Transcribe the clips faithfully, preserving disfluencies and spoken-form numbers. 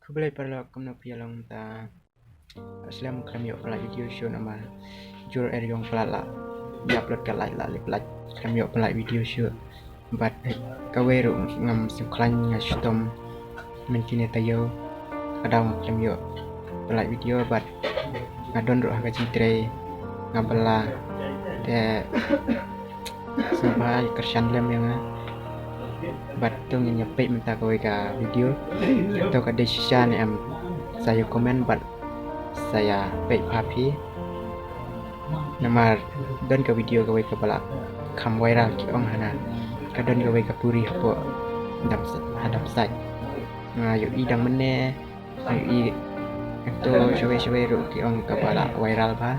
Khublei paralok, kumno phi ïa long mynta? Slem khlem ïoh pynlait video shuh namar jur eriong palat la ïa upload ka lait la lip lait, khlem ïoh pynlait video shuh. Bad kawei ruh ngam sngewkhlaiñ, nga shitom mynta kine taïew, ka daw nga khlem ïoh pynlait video bad nga don ruh ha ka jingtrei, nga bylla. Te sngewbha ïa kyrshan lem ïa nga. Bad to ngin ïa peit mynta kawei ka video. To ka dei shisha ne em, sa ïa comment bad sa ïa peit bha phi. Namar don ka video kawei kaba la kham viral ki ong hana, ka don kawei ka puri hapoh dam sa-, ha dam sait. Nga ïohi dang mynne, nga ïohi to shawei shawei ruh ki ong kaba la viral bha.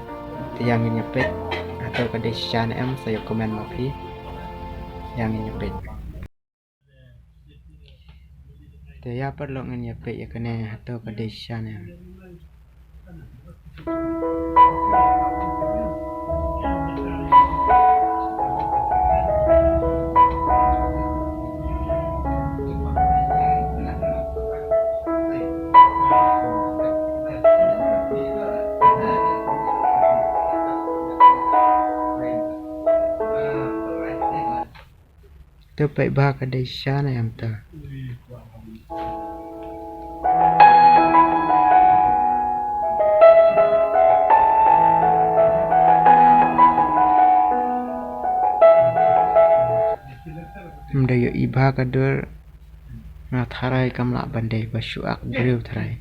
Te ïa ngin ïa peit hato ka dei shisha ne em, sa ïa comment ma phi. Ïa ngin ïa peit. Te ïa paralok ngin ïa peit ïa kane hato ka dei shisha ne em. To peit ba ka dei shisha ne em to. Ym da ïohi ba ka dur. Nga tharai kam lah ban dei ba shu ak briew tharai.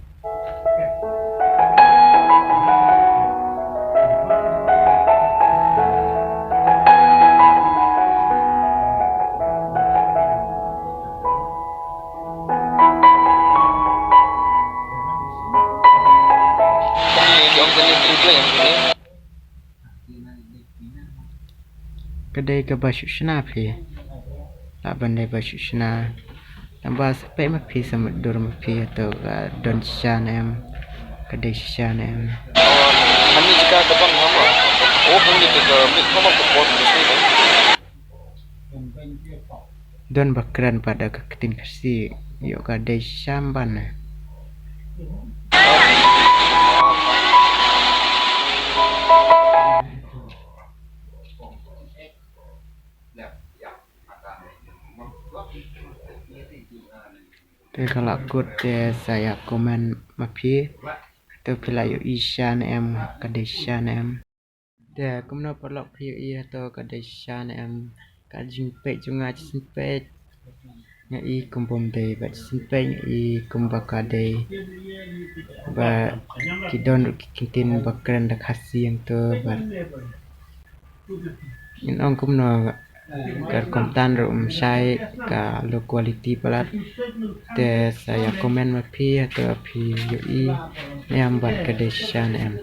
Ka dei kaba shu shna phi. Lah ban dei ba shu shna. Tang ba sa peit ma phi, sa mutdur ma phi, to ka don shisha ne em, ka dei shisha ne em. Ani jika ka bang hama. Oh, hynrei ka mik hama ka por ni sini. Don ba kren pat da ka ktien Khasi, ïoh ka dei shisha ban ne. Te ka la kut te sa ïa comment ma phi. Te phi la ïohi shisha ne em, ka dei shisha ne em. Te kumno paralok phi ïohi, hato ka dei shisha ne em? Ka jingpeit jong nga shisien peit nga i kum bym dei, bad shisien peit nga i kumba ka dei. Ba ki don ruh ki ktien ba kren da Khasi hangto, bad ngin ong kumno, ka rukom tan ruh ym shai, ka low quality palat. Te sa ïa comment ma phi, hato phi ïohi ne em bad ka dei shisha ne em.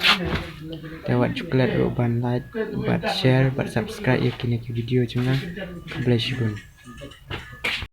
Te wat ju klet ruh ban like bad share bad subscribe ïa kine ki video jong nga. Khublei shibun.